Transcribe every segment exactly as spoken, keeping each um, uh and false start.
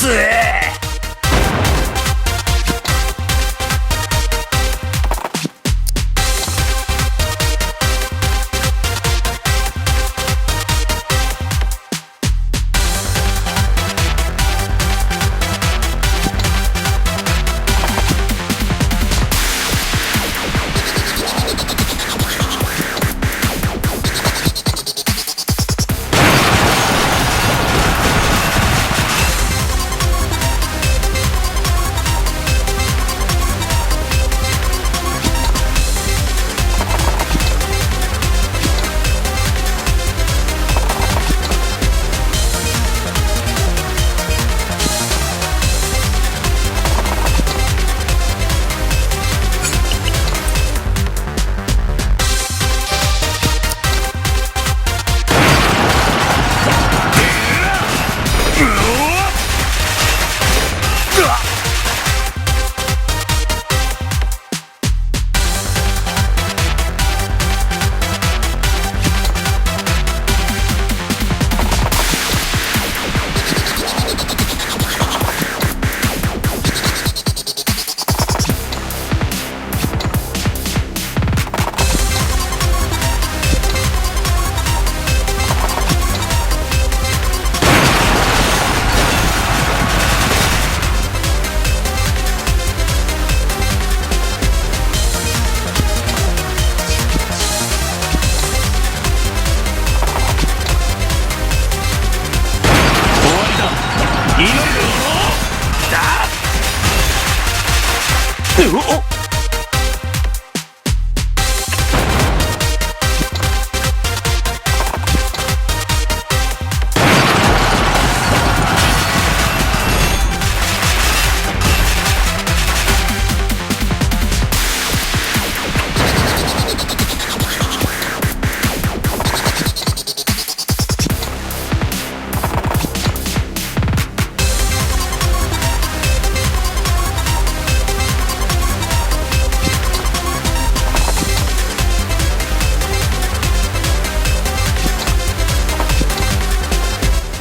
終わりだ。祈るよ。だ。うお。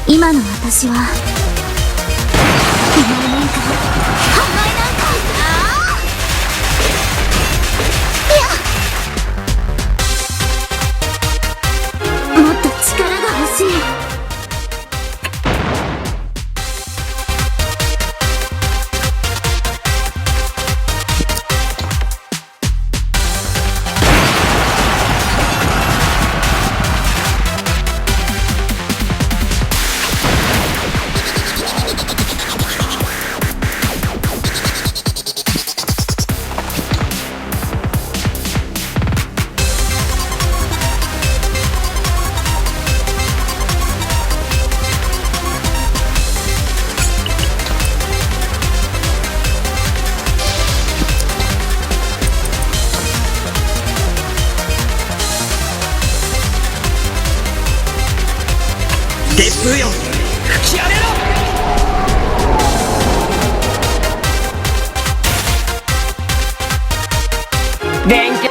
今の私は、お前なんか、お前なんか、ああ！もっと力が欲しい。烈風よ、吹き荒れろ！電気。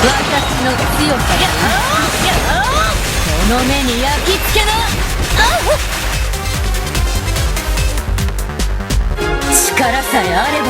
私の強さだ。この目に焼き付けな。力さえあれば。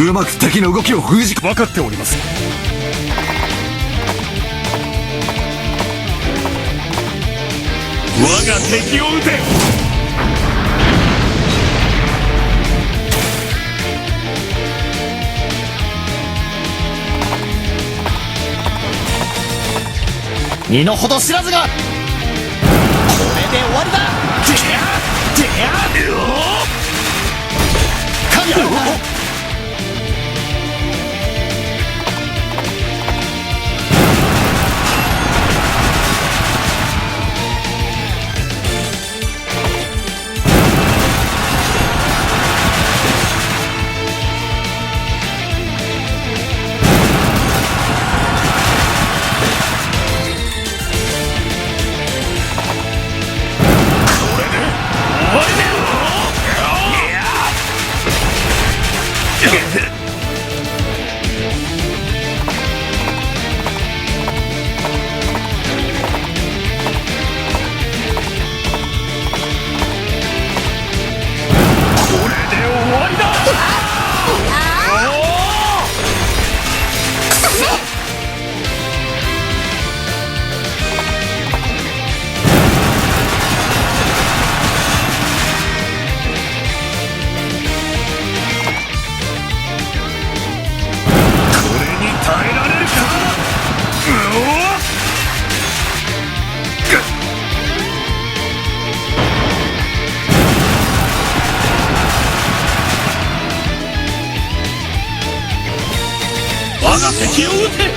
うまく敵の動きを封じ、分かっております。我が敵を討て。身の程知らずが。これで終わりだ。てや、てや、うお。神よ。これに耐えられるか？うおっ！我が敵を討て！